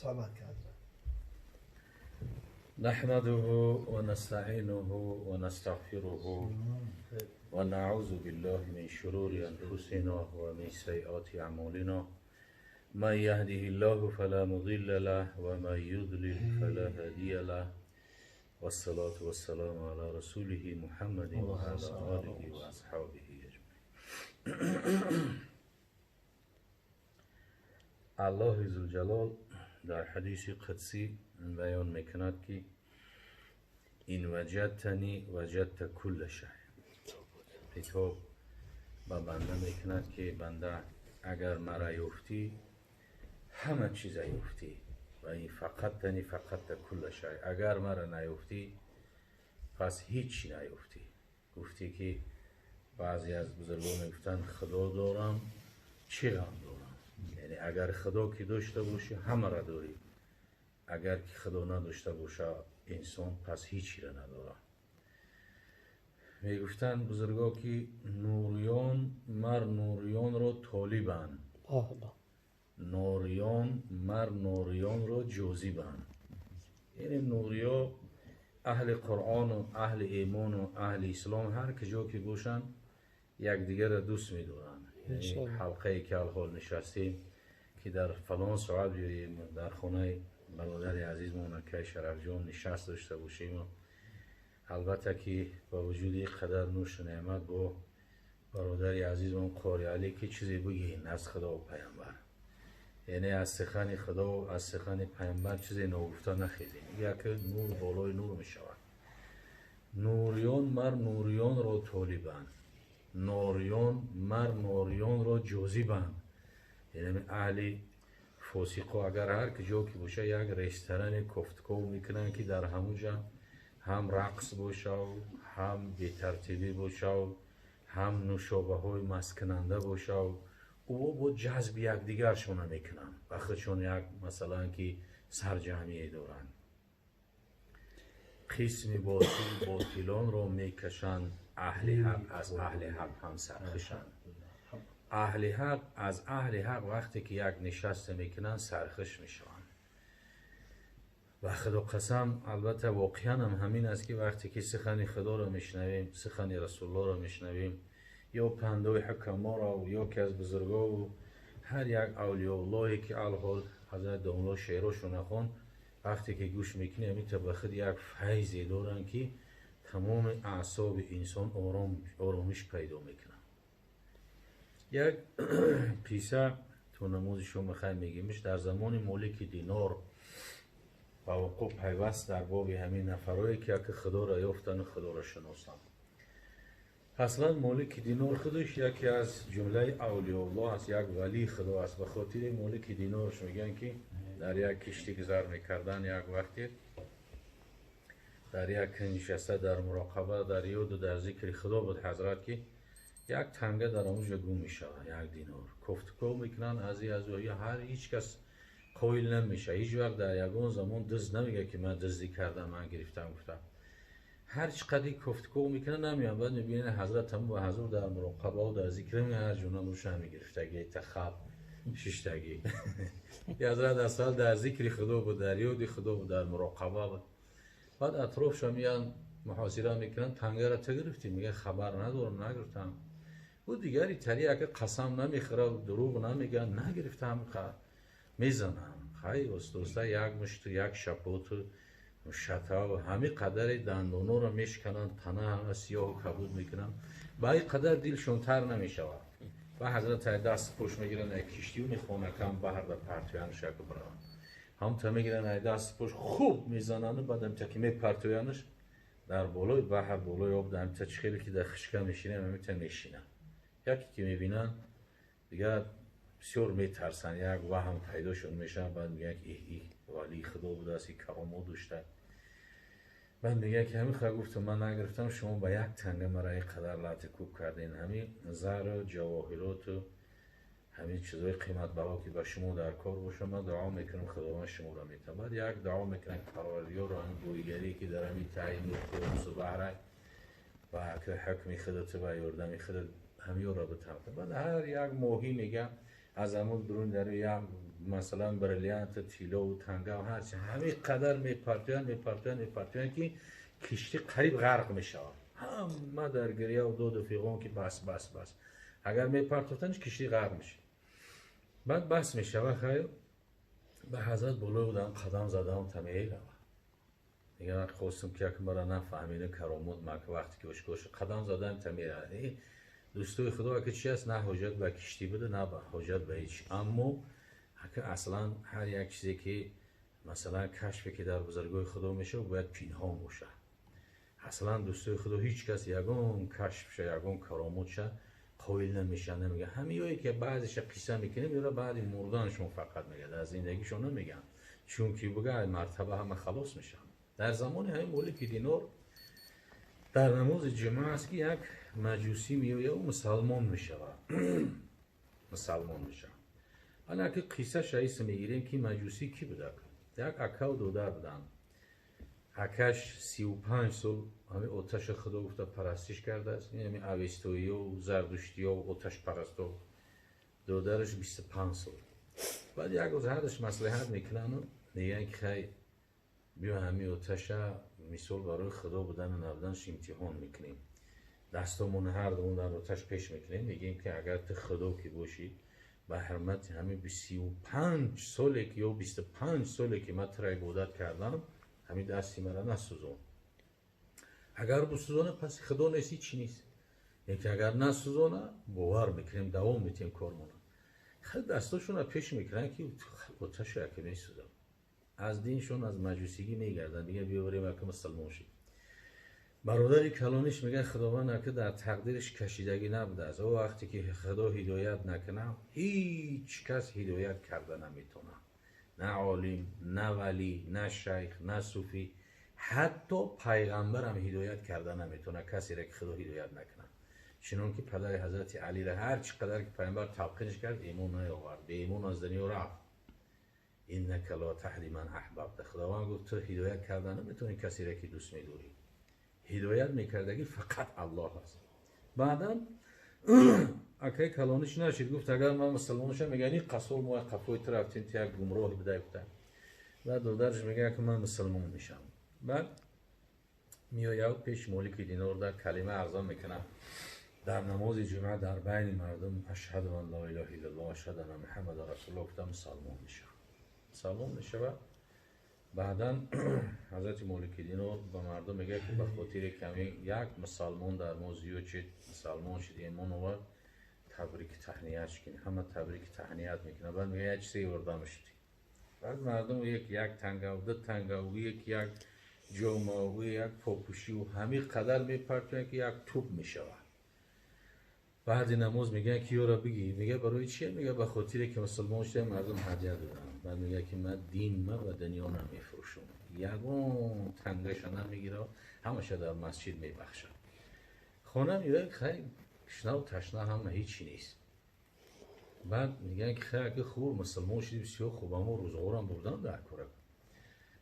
صحبت کرد. نحمده ونستعينه ونستغفره ونعوذ بالله من شرور أنفسنا ومن سيئات أعمالنا، من يهده الله فلا مضل له ومن يضلل فلا هادي له، والصلاة والسلام على رسوله محمد وعلى آله وأصحابه أجمعين. الله ذوالجلال در حدیث قدسی بیان میکند که این وجدتنی وجدت کل شیء. خطاب به بنده میکند که بنده اگر مرا یافتی همه چیز یافتی، و این فقدتنی فقدت کل شیء، اگر مرا نیافتی پس هیچی نیافتی. گفتی که بعضی از بزرگان میگفتند خدا دارم چه غم دارم، یعنی اگر خدا که داشته باشی همه را داری، اگر که خدا نداشته باشه انسان پس هیچی را نداره. میگفتند بزرگا که نوریان مر نوریان را طالبند، نوریان مر نوریان را جاذبند. یعنی نوریا اهل قرآن و اهل ایمان و اهل اسلام هر کجا که باشند یکدیگر را دوست می‌دارند. یعنی حلقه که الحال نشستیم که در فلان ساعت بیاییم در خانه برادر عزیزمون که شرف جان نشست داشته باشیم. البته که با وجود قدر نوش و نعمت با برادر عزیزمون قاری علی که چیزی بگین از خدا و پیامبر، یعنی از سخن خدا و از سخن پیامبر چیزی ناگفته نخیزیم. یک نور بالای نور می شود. نوریان مر نوریان را طالبند، نوریان مر نوریان را جاذبند. یعنی اهل فاسقا اگر هر کجا که باشه یک رستوران کوفتکو میکنن که در همونجا هم رقص باشه و هم بی‌ترتیبی باشه و هم نوشابه های مسکننده باشه و او با جذب یکدیگرشون میکنن و خودشون یک مثلا که سرجمعی دارن. قسم باطل باطلان را میکشند، اهل حق از اهل حق هم سرخشند. اهل حق از اهل حق وقتی که یک نشست میکنن سرخش میشوند. و خدا قسم البته واقعا هم همین است که وقتی که سخن خدا را میشنویم، سخن رسول الله را میشنویم، یا پندای حکما را و یا که از بزرگا و هر یک اولیاء الله که الحال حضرت داملا شعراشو نخوان، وقتی که گوش میکنی همین تا به خود یک فیضی دارن که تمام اعصاب انسان آرامش پیدا میکنن. یک قصه تو نماز شما میخوایم میگیمش، در زمان مالک دینار با وقوع پیوست در باب همین نفرایی که خدا را یافتن و خدا را شناسن. اصلا مالک دینار خودش یکی از جمله اولیاء الله است، یک ولی خدا است. به خاطر مالک دینارش میگن که در یک کشتی گذر میکردن، یک وقتی در یک نشسته در مراقبه در یاد و در ذکر خدا بود حضرت که یک تنگه در اونجا گم میشه، یک دینار. کوفتکو میکنن از از هر هیچ کس قایل نمیشه، هیچ وقت در یگان زمان دزد نمیگه که من دزدی کردم، من گرفتم گفتم. هر چقدر کوفتکو میکنه نمیان. بعد میبینه حضرت هم با حضور در مراقبه و در ذکر می هر جونم روش هم میگرفتگی تخب ششتگی. حضرت اصلا در ذکر خدا بود، در یاد خدا بود، در مراقبه بود. بعد اطرافش میان محاصره میکنن، تنگه را تو گرفتی؟ میگه خبر ندارم، نگرفتم. او دیگری تری اگه قسم نمیخوره و دروغ نمیگن، نگرفتم، میزنم. خیلی استوسته یک مشت و یک شپوت و شتا و همه قدر دندونا رو میشکنن، تنه همه سیاه و کبود میکنن، با این قدر دلشون تر نمیشود. و حضرت دست پشت میگیرن یک کشتی و میخوانه کم بحر در پرتویانش یک برن. هم تا میگیرن یک دست پشت خوب میزنن و بعد هم تا که میپرتویانش در بالای بحر، بالای آب، در تا خیلی که در خشکه میشینه، همه تا میشینن. یکی که میبینن دیگه بسیار میترسن، یک وهم پیداشون میشن. بعد میگن که ای ولی خدا بوده است، کرامات داشته. بعد میگه که همین خواهی گفتم من نگرفتم، شما با یک تنگه مرا اینقدر لطه کوب کردین، همین زر و جواهرات و همین چیزای قیمت بها که با شما در کار باشه، من دعا میکنم خداوند شما را میتم. بعد یک دعا میکنم که پروردگار رو همین بویگری که در همین تعیین و قرص و بهره و که حکم خودت و یاردم خودت همین را بتم. بعد هر یک ماهی میگه از همون درون در یک Масалан, бриллиант, тиллову танга, ҳарчи ҳамин қадар мепартоянд, мепартоянд, мепартоянд, ки киштӣ қариб ғарқ мешавад. Ҳама дар гирьяву доду фиғон, ки бас, бас, бас. Агар мепартофтанд, киштӣ ғарқ мешавад. Баъд бас мешавад, хайр, ба ҳазрат болои одам қадам задам, та меравад. Мегӯяд, хостам, ки як мара нафаҳмида каромот мак. Вақте ки ошкор шуд, қадам задам, та меравад. Дӯстои худо, ака, чи аст? На ҳоҷат ба киштӣ буда, на ҳоҷат ба ҳеч. Аммо ака, аслан ҳар як чизе ки, масалан, кашфе ки дар бузургоҳи худо мешавад, бояд пинҳон бошад. Аслан, дӯстои худо, ҳеҷ кас ягон кашфша, ягон каромотша қоил намешавад, намегӯяд. Ҳамиёе ки баъзеша қисса мекунем, ёра баъди мурданашон фақат мегӯяд, дар зиндагишон намегӯянд, чунки буга мартаба ҳама халос мешаванд. Дар замони ҳамин Молики Динор дар намози ҷумъа аст, ки як маҷусӣ меояд, мусалмон мешавад, мусалмон мешавад. Ана ки қиссаша исм мегирем, ки маҷусӣ кӣ буда. Як акаву додар буданд. Акаш 35 сол ҳамин оташа худо гуфта парастиш кардааст, ҳамин авестоиё, зардуштиё, оташпарасто. Додараш 25 сол. Баъд як рӯз ҳардаш маслиҳат мекунану мегӯянд, ки хай, биё, ҳамин оташа мисол барои худо будану набуданаш имтиҳон мекунем. Дастомон ҳардумон дар оташ пеш мекунем, мегӯем, ки агар ту худо ки бошӣ, ба ҳурмати ҳамин 35 соле ки ё 25 соле ки ман тура ибодат кардам, ҳамин дасти мара насӯзон. Агар бисӯзона, пас худо нест, ҳичи нест. Лекин агар насӯзона, бовар мекунем, давом метиҳем кормона. Хеле дастошонро пеш мекунанд, ки оташа яке месӯзад. Аз диншон, аз маҷусигӣ мегарданд, мегӯяд, биёрем, ака мусалмон шид. Бародари калониш мегӯяд, худованд ака дар тақдириш кашидагӣ набудааст. О вақте ки худо ҳидоят накунад, ҳеҷ кас ҳидоят карда наметавонад, на олим, на валӣ, на шайх, на суфӣ, ҳатто пайғамбарам ҳидоят карда наметавонад касере ки худо ҳидоят накунад. Чунон ки падари ҳазрати Алира ҳар чӣ қадар ки пайғамбар талқинш кард, имон наёвард, беимон аз дунё рафт. Иннака ла таҳди ман аҳбабта. Худованд гуфт, ту ҳидоят карда наметавонӣ касере ки дӯст медорӣ. Ҳидоят мекардагӣ фақат Аллоҳ аст. Баъдан акаи калониш нашид, гуфт, агар ман мусалмон шавам, мегӯяд, ин қасол мо қафои ту рафтем, ту як гумроҳи буда, гуфта. Баъд додараш мегӯяд, ки ман мусалмон мешавам. Баъд меояд пеш Молики Динор, дар калима арзон мекунад дар намози ҷумъа дар байни мардум, ашҳаду ан ла илаҳа иллаллоҳ, ашҳаду анна Муҳаммадан расулуллоҳ гуфта, мусалмон мешавад, мусалмон мешавад. Баъдан ҳазрати Молики Динор ба мардум мегӯяд, ки ба хотири ками як мусалмон дар мо зиёд шид, мусалмон шид, имон овард, табрики таҳният кунед. Ҳама табрики таҳният мекунад. Баъд мегӯяд, як чизе ёрдам шуд. Баъд мардум як як тангав, ду тангав, як як ҷомаву як попӯшиву ҳамин қадар мепартоянд, ки як тӯб мешавад. Баъди намоз мегӯянд, ки ёра бигӣ. Мега, барои чия? Мега, ба хотире ки мусулмон шудем, мардум ҳадя доданд. Баъд мега, ки ман дин ма ба дунё намефурӯшам, ягон тангаша намегирам, ҳамаша дар масҷид мебахшам. Хона меояд, хай, кишнаву ташна, ҳама ҳичи нест. Баъд мегӯянд, ки хай, ака, хуб, мусулмон шудӣ, бисёр хуб, аммо рӯзғорам бурдан дар кора.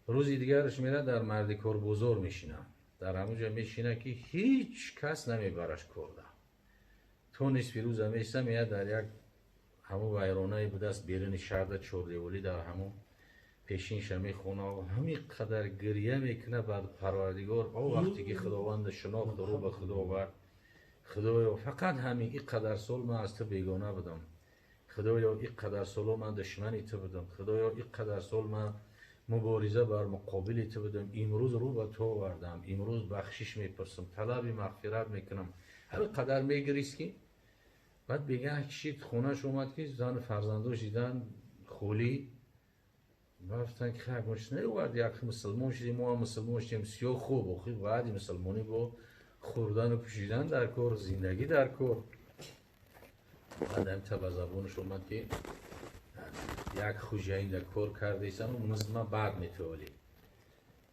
Рӯзи дигараш мерад, дар мардикорбозор мешинад. Дар ҳамон ҷо мешинад, ки ҳеҷ кас намебараш корда. То нисфи рӯза меиста, меяд, дар як ҳамон вайронае будааст беруни шаҳрда, чордеволӣ, дар ҳамон пешинша мехона, ҳамин қадар гирья мекунад. Баъд парвардигор, о вақте ки худованда шинохт, рӯ ба худо овард: худоё, фақат ҳамин ин қадар сол ман аз ту бегона будам, худоё, ин қадар соло ман душмани ту будам, худоё, ин қадар сол ман мубориза бар муқобили ту будам, имрӯз рӯ ба ту овардам, имрӯз бахшиш мепурсам, талаби мағфират мекунам. Ҳамин қадар мегирист, ки баъд бегаҳ кишид, хонаш омад, ки зану фарзандош дидан холӣ. Рафтан, ки хай, бош неовард, як мусулмон шудем, мо ҳам мусулмон шудем, бисёр хуб. Охи баъди мусулмонӣ бо хӯрдану пӯшидан дар кор, зиндагӣ дар кор. Баъд ҳамта ба забонаш омад, ки як хӯҷаинда кор кардесану муздма баъд метаволӣ.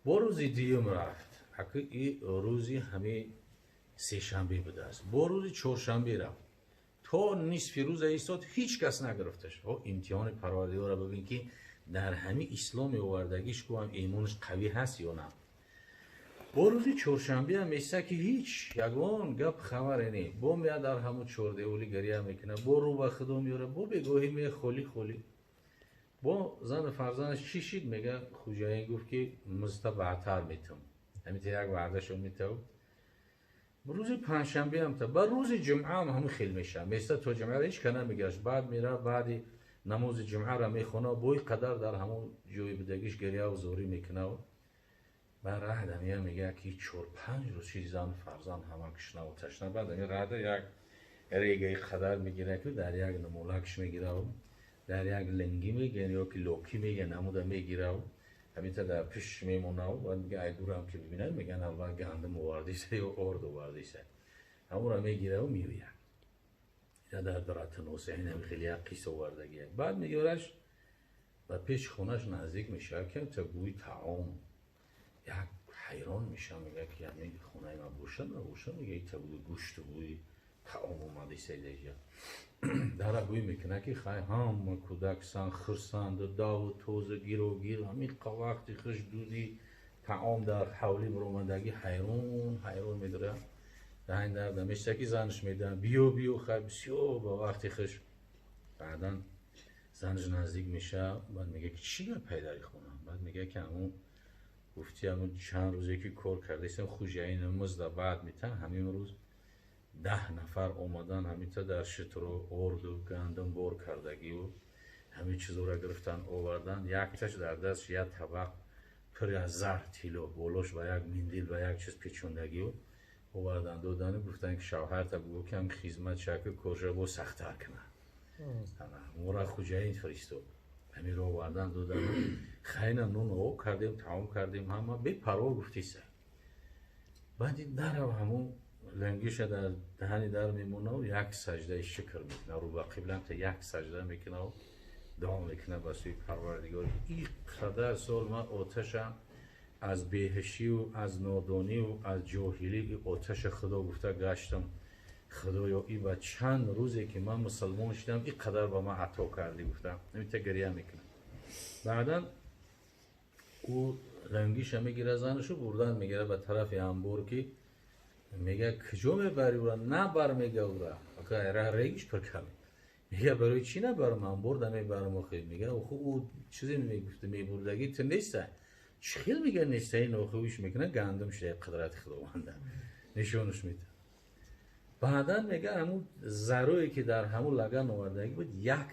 Бо рӯзи дуюм рафт, аки и рӯзи ҳамин сешанбе будааст, бо рӯзи чоршанбе рафт, то нисфи рӯза истод, ҳеҷ кас нагирифташ. Имтиҳони парвардигорро бибин, ки дар ҳамин исломи овардагиш ку ҳам имонаш қавӣ ҳаст ё на. Бо рӯзи чоршанбеам места, ки ҳеҷ ягон гап хабаре не. Бо меяд, дар ҳамун чордеволӣ гиря мекунад, бо рӯ ба худо меорад, бо бегоҳӣ меяд, холӣ холӣ. Бо зану фарзандаш чӣ шид? Мега, хуҷаин гуфт, ки музда баъдтар метам. Ҳамита як ваъдашо метав. Рӯзи панҷшанбе ҳам та ба рӯзи ҷумъаам ҳамин хел мешавад. Места то ҷумъаро ҳеч ка намегашт. Баъд мера, баъди намози ҷумъаро мехона, бои қадар дар ҳамон ҷои будагиш гиряву зорӣ мекунав. Баъд раҳда мея, мега, ки 4-5 рӯз шид, зану фарзанд ҳама кишнаву ташна. Баъд ами раҳда як регаи қадар мегира, ки дар як намолакш мегираву дар як лингӣ мегӯян ё ки локӣ мегӯян, ҳамуда мегираву ҳамита дар пишш мемонаву. Баъд мега, ай дурам ки бибинад, мегӯян, аввал гандум овардиса ё орд овардиса. Ҳамура мегираву меояд. Ина дар Дуратунносиҳин ҳами хеле як қисса овардагия. Баъд меёраш, ба пеши хонаш наздик мешавад, ки та бӯи таом, як ҳайрон мешавам. Мега, ки ҳамин хонаи ман бошад, набошад? Мега, ита бӯи гӯшту бӯи таом омадиса. Идаҷа дара бӯй мекунад, ки хай, ҳама кӯдаксан, хирсанду даву тоза, гирогир. Ҳамин вақти хуш дуди таом дар ҳавлӣ баромадагӣ, ҳайрон ҳайрон медорад. Даҳин дарда мешта, ки занаш медиҳад: «Биё, биё, хай, бисёр ба вақти хуш». Баъдан занаш наздик мешавад. Баъд мега, ки чӣ гап пайдари хона? Баъд мега, ки ҳамун гуфти, ҳамун чанд рӯзе ки кор кардасем, хуҷаин музда баъд метан, ҳамин рӯз 10 нафар омадан, ҳамита дар шитро орду гандум бор кардагиву ҳамин чизоро гирифтан, овардан. Якташ дар дастш як табақ пур аз зар, тилло, болош ба як миндил, ба як чиз печондагиву овардан, додану гуфтан, ки шавҳарта бугӯ, ки ҳам хизмат шаки корша бо сахттар кунад, мора хуҷаин фиристод. Ҳамиро овардан, додану хайна нун об кардем, таом кардем, ҳама бепарво гуфтиса. Баъди дарав, ҳамун лангиша дар даҳани дар мемонаву як саждаи шукр мекунад, рӯ ба қибланта як сажда мекунаву дуо мекунад ба сӯи Парвардигор: «И қадар сол ман оташам аз беҳушию аз нодонию аз ҷоҳилӣ, и оташа Худо гуфта гаштам. Худоё, и ба чанд рӯзе ки ман мусалмон шудам, и қадар ба ман ато кардӣ», гуфтам. Намита гиря мекунам. Баъдан ӯ лангиша мегира, занашу бурдан мегира ба тарафи амбор, ки мега: «Куҷо мебари ура? Набар», мега, ура региш пур ками. Мега: «Барои чӣ набарам? Амбор да мебарам охи». Мега: «Охи, ӯ чизе мегуфта, мебурдагӣ ту неста». «Чӣ хел?» Мега, «неста ин охи». Ӯш мекуна, гандум шуда, қудрати Худованда нишонаш меда. Баъдан мега, ҳамун зарое ки дар ҳамун лаган овардагӣ буд, як